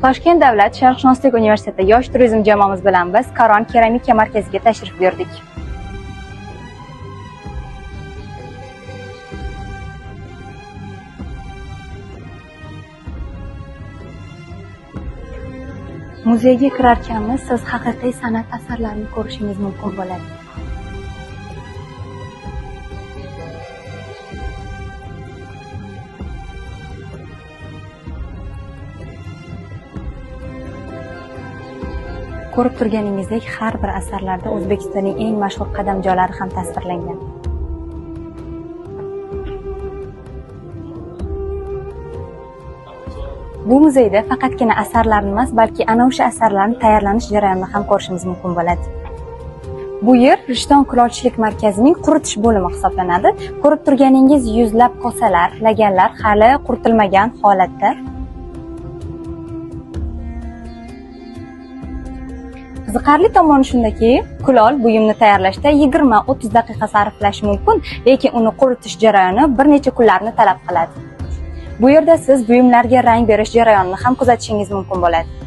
Toshkent davlat sharqshunoslik universiteti yosh turizm jamoamiz bilan biz Karon keramika markaziga tashrif buyurdik. Muzeyga kirarkanmiz, siz haqiqiy san'at asarlarini ko'rishingiz mumkin bo'ladi. Ko'rib turganingizdek, har bir asarlarda O'zbekistonning eng mashhur qadamjolari ham tasvirlangan. Bu muzeyda faqatgina asarlarni emas, balki ana o'sha asarlarni tayyorlanish jarayonini ham ko'rishimiz mumkin bo'ladi. Bu yer Rishton kulolchilik markazining quritish bo'limi hisoblanadi. Ko'rib turganingiz yuzlab kosalar, laganlar hali quritilmagan holatda. Qiziqarli tomoni shundaki, kulol buyumni tayyorlashda 20-30 daqiqa sarflash mumkin, lekin uni quritish jarayoni bir necha kunlarni talab qiladi. Bu yerda siz buyumlarga rang berish jarayonini ham kuzatishingiz mumkin bo'ladi.